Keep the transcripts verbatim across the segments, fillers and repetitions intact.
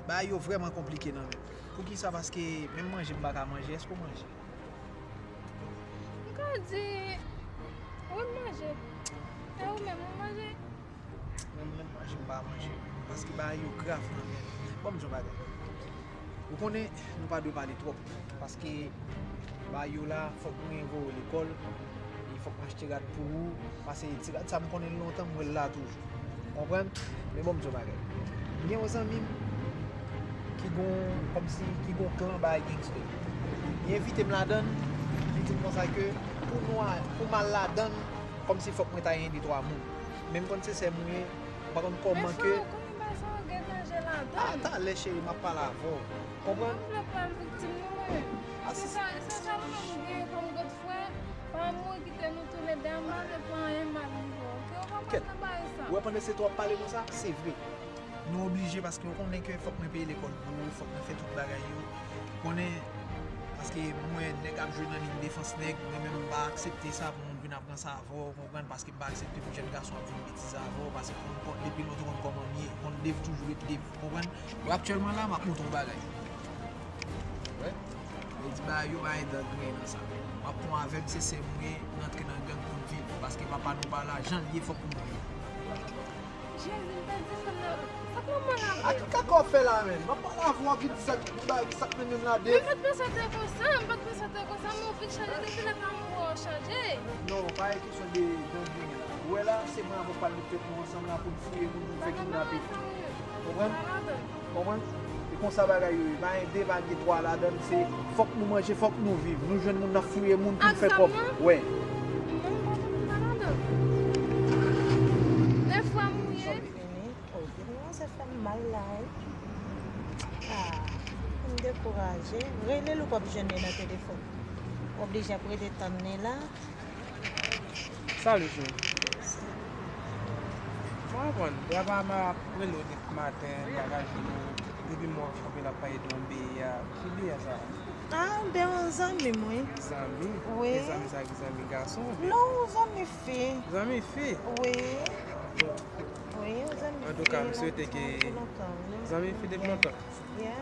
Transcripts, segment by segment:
Bagay yo vrèman konplike nan men m. Poukisa? Paske menm manje m pa ka manje. Èske w manje? M ka di, wi, m manje. E ou menm, ou manje? Menm lè m manje, m pa manje. Paske bagay yo grav nan men m. Bon, m di yon bagay. Ou konnen, nou pa dwe pale twòp. Paske bagay yo la, fòk mwen voye w lekòl. E fòk m achte rad pou ou. Paske ti rad sa, m konnen l lontan, m wè l la toujou. Konprann? Men bon, m di yon bagay. M gen yon zanmi m ki gon, kòmsi, ki gon klan bagay gangster. Li envite m ladan l, li di m konsa ke pou nou a, pou m al ladan l, kòmsi fòk mwen ta gen de twa moun. Men m konn se sè m ou ye, m pa konn kòman ke. Men frè, ou konnen bagay sa yo gen danje ladan l. A talè, cheri, m ap pale avè w. Konprann? M vle pral viktim nan mwen. A, Se si- sa, se sa nou menm nou gen kòm grann frè. Pa mouri kite nou touledan mal e pa anyen mal rive w, oke? Ou pa pral nan bagay sa. Ou wè pandan se tan w ap pale konsa, se vre. Nou oblije paske ou konnen ke fòk mwen peye lekòl pou ou, fòk mwen fè tout bagay yo. Konnen, paske mwen nèg ap jwe nan liy defans nèg, mwen menm m pa aksepte sa pou moun vin ap ranse avè w, konprann, paske m pa aksepte pou jèn gason ap vin betize avè w, paske ou konn depi lontan ou konn kòman m ye, ou konn Dave toujou ret Dave, konprann. Bon, aktyèlman la, m ap montre w bagay. Wè. Li di bagay yo pa gen dan griyen nan sa. M ap pran avè m, se sè m ye, m rantre nan gang pou m viv. Paske papa nou pa la, jan l ye, fòk nou viv. Jezi, m pèdi fanm nan. Sa pran mwen la A ki kaka w fè la menm? M ap pale avè w ki di sa ki bay sa k nan menm la de. M pa t panse te konsa, m pa t panse te konsa, men w vin chanje depi lè pa mwen wè w chanje. Non, pa gen kesyon de dan griyen la. Ou wè la, se mwen avè w pral met tèt nou ansanm la pou n fouye moun pou n fè kidnape. Konprann? Konprann? E konsa bagay yo ye. Pa gen de, pa gen twa ladan l, se fòk nou manje, fòk nou viv. Nou jwenn moun n ap fouye moun pou n fè kòb. Wè. Mwen pa konn pa ladan. Lè fwa m ye. Vini, oh, vini, se fè m mal la, wi. Ah, m dekouraje. Rele l ou p ap jwenn li nan telefòn. Oblije ap rete tann li la. Salut, cheri. Mwen konprann. Depi m ap rele w depi maten, m pa ka jwenn ou. Depi m wè w kanpe la ap pale de yon beya. Ki beya sa? Ah, ben yon zanmi m, wi. Zanmi? Wi. E zanmi sa ki zanmi gason oubyen? Non, zanmi fi. Zanmi fi? Wi. Bon. Wi, yon zanmi fi. Antouka, m swete ke Depi lontan, wi. Zanmi fi depi lontan. Yeah.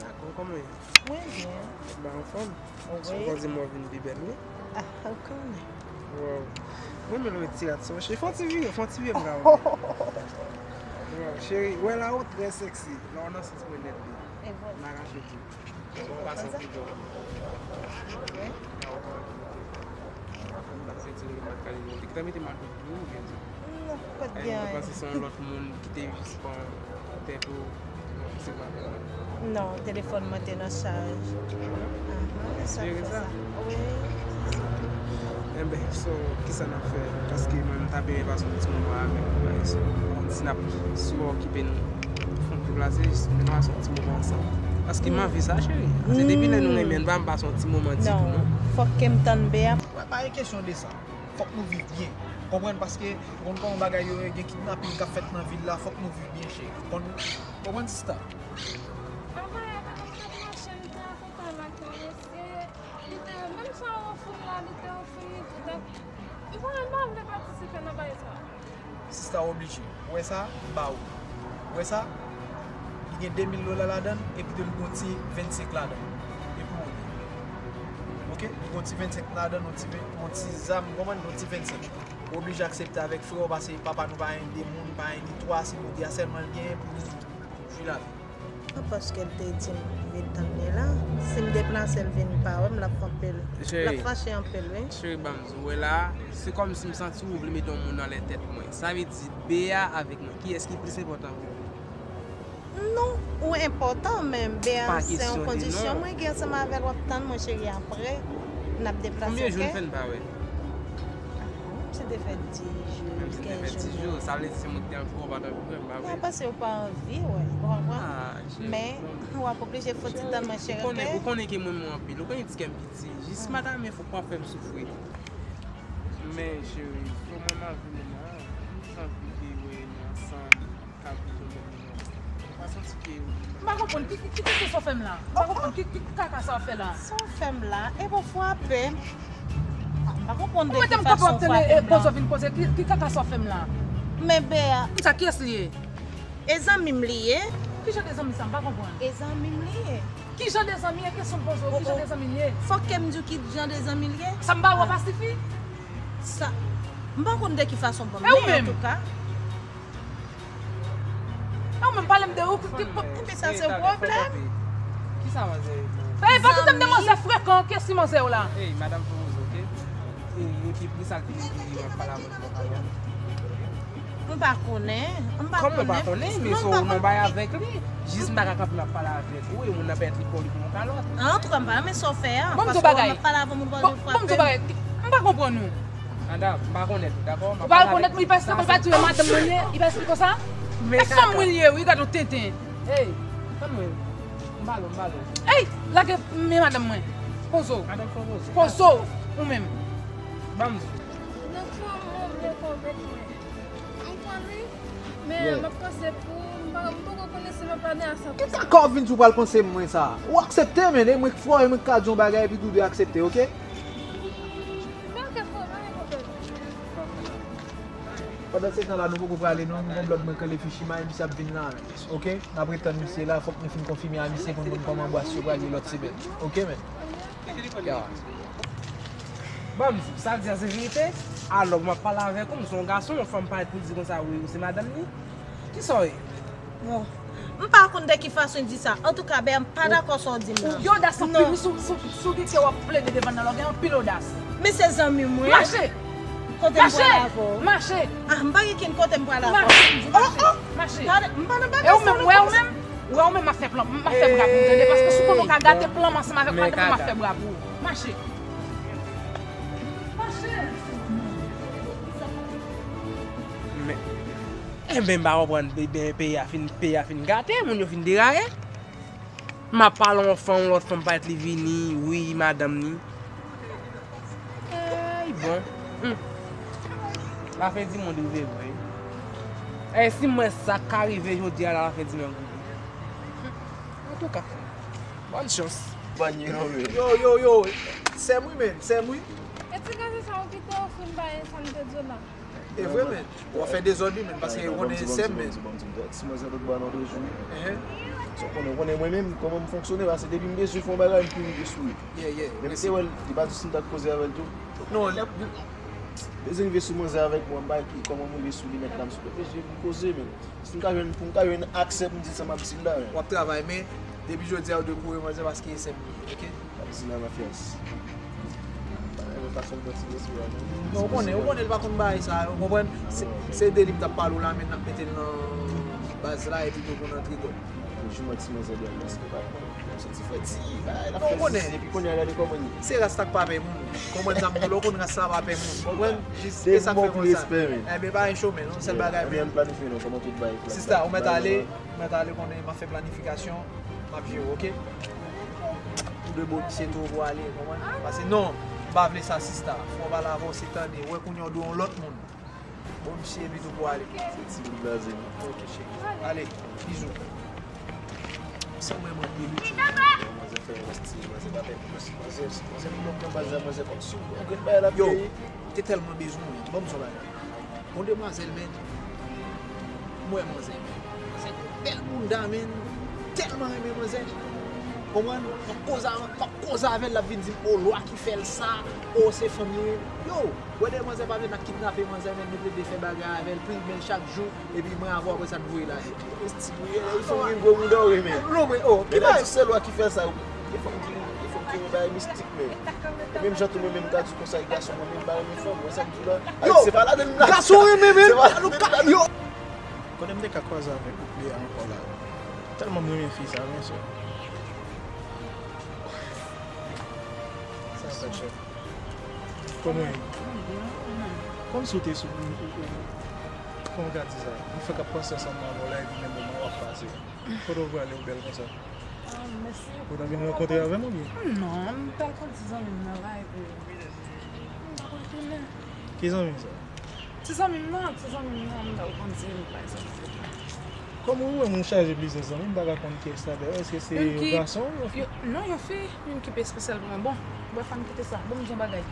Dakò, kòman w ye? Mwen byen. Ba anfòm? Wi. Ou di mwen vin pi bèl, wi. Ah, ou konnen. Wow. Mwen menm lè ti rat sa, cheri. Fè yon ti vire, fè yon ti vire m ka wè. Wow, cheri, wè la ou trè sexy. La ou nan sans mwen nèt li. E vòlè. M arache tou. Bon, pa santi djòl. Pase ti remak kale nou. Te kite mete mal pou ou oubyen? Non, pa t Ay, gen mwen anyen. Panse se yon lòt moun ki te jis pran tèt ou. Se pa. Non, telefòn mwen te nan chaj. Ahan, sa Espere fè sa. Sa. Wi. Enben, so, kisa n ap fè? Paske mwen, m ta byen pase yon ti moman avèk ou, bagay sa. Si n ap, si w okipe nou, fon deplase, jis nou pase yon ti moman ansanm. Paske m anvi sa, cheri. Se depi lè nou renmen, n pa m pase yon ti moman di tou, Non, non. Fòk ke m tann Bea. Wè, pa gen kesyon de sa. Fòk nou viv byen. Konprann? Paske ou konn kòman bagay yo ye, gen kidnaping k ap fèt nan vil la, fòk nou viv byen, cheri. Konn, konprann, sista? Anvan yè, pandan m t ap mache, m te an kontak ak yon mesye. Li te, menm jan ou fout la, li te ofri m tout. M pa, m pa vle patisipe nan bagay sa. Sista oblije. Ou wè sa? M ba ou. Ou wè sa? Li gen de mil dola ladan l, epi tou li gon ti vennsenk ladan l. E pou ou li. Oke? Li gon ti vennsenk ladan l, yon ti ven-, yon ti zam, ou konprann? Yon ti vennsenk. Ou oblije aksepte avèk frè w, paske papa nou pa gen de moun, pa gen ni twa, se nou de a sèlman l genyen pou nou jwi lavi. Paske l te di m vin tann li la. Si m deplase l vin pa wè m, l ap fè anpil. L ap fache anpil, wi. Cheri, ban m di w, wè la, se kòmsi m santi ou vle mete yon moun anlè tèt mwen. Sa vle di, Bea avèk mwen, kiyès ki plis enpòtan pou ou? Non, ou enpòtan, men Bea Pa se yon kesyon de kondisyon non. Mwen gen ansanm avè l, w ap tann mwen, cheri, apre n ap deplase, Konbyen jou n oke? fè n pa wè? Menm si te fè dis jou, Menm si te fè kenz dis jou. Sa vle di se moun ki te anvi wè w pa t anvi wè m, pa Nan, vre? Paske ou pa anvi wè, ou konprann? Ah, cheri. Men, w ap oblije fè yon ti tann mwen, cheri, Ou konnen, oke? ou konnen ke mwen, mwen anpil. Ou konnen ti kè m piti. Jis madanm, fòk w ap fè m soufri. Men, cheri, pou mwen, m ap vini la. M santi ke, wi, nou ansanm. Ka vin tonbe nan. Ou pa santi ke. M pa konprann, ki, ki, ki, ki sa w fè m la? M pa konprann, ki, ki kaka sa w fè la? Sa w fè m la? Epi w frape m. M pa konprann de Ou mete ki m kanpe fason w w tande, frape e, m poze la. w vin poze, ki, ki kaka sa w fè m la? Men Bea, Sa kiyès li ye? e zanmi m li ye. Ki jan de zanmi sa? M pa konprann. E zanmi m li ye. Ki jan de zanmi ye? Kesyon m poze w, ki jan de zanmi l ye? Fòk ke m di w ki jan de zanmi l ye? Sa m ba w a pa sifi? Sa. M pa konn de ki fason bon m ye, antouka. E w menm, pale m de ou. Epi sa se yon pwoblèm. Kisa manzè ye? Ey, pa kite m demwazèl frekan, kiyès ki manzè w la? Ey, madanm fè poze, oke? Ey, epi poukisa l vin di w ap pale avè l pou kalòt? M pa konnen. M pa konnen. Kòm ou pa konnen, men se w nan bay avèk li. Jis m ta ka kanpe m ap pale avèk ou e moun nan pèt li kò li pou yon kalòt. Antouka, m pa renmen sa w fè a. Bon, m di w bagay. Bon, m di w bagay. M pa konprann ou. Madanm, m pa konnen ou, dakò? Ou pa rekonèt mwen, li pa esplike, li pa di w e madanm mwen li ye, li pa esplike w sa? E fanm mwen li ye wi, gad yon tenten. Ey, tann mwen. M ba l ou, m ba l ou. Ey, lage men madanm mwen. Poze w. Madanm fè w poze. Poze w, ou menm. Ban m di w. Nan fanm mwen vle konvèt mwen. M kwè wi. Men m ap panse pou m pa m poko konnen si m ap ane a san pou san. Kaka w vin di w pral panse mwen sa. Ou aksepte men e mwen k fò e mwen k ka di yon bagay epi tou de aksepte, oke? Men oke frè, pa gen pwoblèm. Pandan se tan la nou poko prale non, m gon blòd mwen k rele Fichima e misye ap vin la men, oke? N ap ret tann misye la, fòk nou fin konfime a misye pou n konn kòman bwasyon pral ye lòt semèn, oke men? Ban m di w, sa l di a se verite? Alò, m ap pale avèk ou, m se yon gason, yon fanm parèt pou l di konsa wi, ou se madanm li? Kisa w ye? Bon, m pa konn de ki fason l di sa. Antouka, Bea, m pa dakò sa w di m nan. Ou gen odas anpil wi, si w gen kè w ap plede devan nan la, w gen anpil odas. Men se zanmi m wi. Mache! Kote m pral avè w? Mache! Ah, m pa gen kenn kote m pral avè w. Mache, m di w mache. Mache! Gade, m pa nan bagay sa non. E ou menm, w wè ou menm? Ou wè ou menm m ap fè plan, m ap fè bra pou ou tande, paske si w konnen w ka gate plan m ansanm avèk madanm mwen, m ap fè bra pou ou. Mache. Mache. Men, enben m pa konprann, enben peyi a fin, peyi a fin gate, moun yo fin deraye. M ap pale yon fanm, yon lòt fanm parèt li vini, wi, madanm ni. Ey, bon. Hmm. Lafen di mond rive vre. E si m wè sa k ka rive jodi a la, lafen di mond rive. Antouka, bòn chans. Bòn ye non men. Yo, yo, yo, sè m wi men, sè m wi. E ti gason sa ou kite ofri m bay sa m te di w la. E vre men, w ap fè dezòd wi men, paske ou konnen sè m men. Ti manzè lòt bò a nan de jou. Enhen. Sa w konnen, ou konnen mwen menm kòman m fonksyone, paske depi m bezwen fè yon bagay, m tou rive sou li. Yeah, yeah. Menm si w wè l, li pa di si m t ap koze avè l tou. Non, l ap. Bezwen rive sou manzè avèk mwen, m bay ki kòman m rive sou li, mèt la m sou kote je m koze men. Si m ka jwenn, pou m ka jwenn aksè pou m di sa m ap di m ta renmen. W ap travay, men depi jodi a ou dwe kouri manzè paske e sè m li ye, oke? M ap di nan mafyas. M pa renmen fason l pran ti mesye a non. Non, ou konnen, ou konnen l pa konn bagay sa yo, ou konprann? Se, se de li m t ap pale w la, men n ap mete l nan baz la epi tou pou n antre gòl. Jou mwen ti manzè bèl, paske pa konn. Ti frè ti bagay la fè zizi epi kounye a gade kòman li. Se ras la k pa pè moun. Konprann sa m di w la, ou konn ras la pa pè moun. Konprann? Jis e sa k fè konsa. Enben pa gen chomè non, sèl bagay. Ebyen ann planifye non, kòman tout bagay. Sista, ou mèt ale, ou mèt ale konnen m ap fè planifikasyon, m ap jere w, oke? Ou de bon misye tou pou ale, konprann? Pase non, m pa vle sa sista. Fò w pale avè w se tande, ou wè kounye a ou dwe yon lòt moun. Bon misye epi tou pou ale. Se ti bout blaze wi. Ok cheri. Ale, bizou. Sa mwen mwen byen wi. Manzè fè yon stil, manzè pa fè manzè, manzè pou lòt nan baz la, manzè kòmsi yon grenn bagay l ap peye. Yo, te tèlman bezwen w, ban m di w yon bagay. Yon demwazèl men, m wè manzè men. Manzè gen bèl bounda men, tèlman renmen manzè. Konprann? M ap koze avè, m ap koze avè l, l ap vin di m, o lwa ki fè l sa, o se fanm li renmen. Yo! Wè de manzè pa vle n ap kidnape manzè men nou plede fè bagay avè l, pi l bèl chak jou, epi mwen avè w apre sa n voye l ale. Esti pou ye, li fanm gen gwo bouda wi men. Non men, oh, ki bagay? Di se lwa ki fè sa wi. Gen fanm ki, gen fanm ki renmen bagay mistik men. E menm jan tou mwen menm m ka di w konsa, e gason mwen menm m pa renmen fanm, wè sa m di w la? Yo! Se pa ladan m la. Gason renmen men. Se pa ladan m la. Yo! Konnen m te ka kwaze avèk ou Bea ankò la. Tèlman m renmen fi sa men sè. Sa fè chèf. Kòman w ye? Kòmsi w te sou, ou, ou, ou, kòman w ka di sa? Nou fèk ap panse ansanm nan avè w la epi menm moman w ap pase. Kote w prale ou bèl konsa? Ah, mèsi. Ou ta vin rankontre avè m oubyen? Non, m t al konn ti zanmi m nan la epi m t ap retounen. Ki zanmi sa? Ti zanmi m nan, ti zanmi m nan, m t al konn ti bagay sa. Kòman ou wè moun chaje plizyè zanmi, m pa ka konn kiyès la dèyè, èske se yon gason ou yon fi? Non, yon fi, youn ki pi espesyal pou mwen. Bon, brèf, ann kite sa. Bon, m di yon bagay.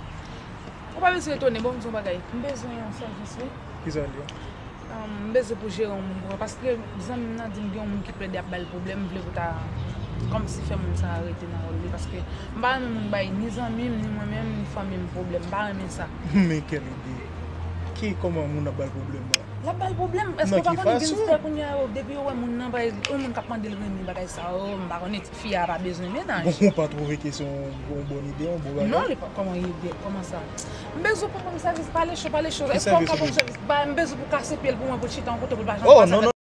Ou pa bezwen etone, bon, m di yon bagay. M bezwen yon sèvis, wi. Kisa l ye? M bezwen pou jere yon moun pou mwen, paske zanmi m nan di m gen yon moun ki plede ap ba l pwoblèm, m vle pou ta kòmsi fè moun sa a rete nan wòl li, paske m pa renmen moun bay ni zanmi m, ni mwen menm, ni fanmi m pwoblèm. M pa renmen sa. Men kèl ide. Ki kòman moun ap ba l pwoblèm la? L ap ba l pwoblèm. Èske ou pa konnen gen frè kounye a yo, depi yo wè moun nan bay yon moun k ap mande l renmen bagay sa yo, m pa konnen fi a pa bezwen mennaj. Bon, ou pa twouve ke se yon bon ide, yon bon bagay? Non, li pa, kòman ide, kòman sa? M bezwen pou ban m sèvis, pale cho, pale cho. Èske w ka ban m sèvis? Ba, m bezwen pou kase pye l pou mwen, pou l chita yon kote, pou l pa janm Oh, pase non, non,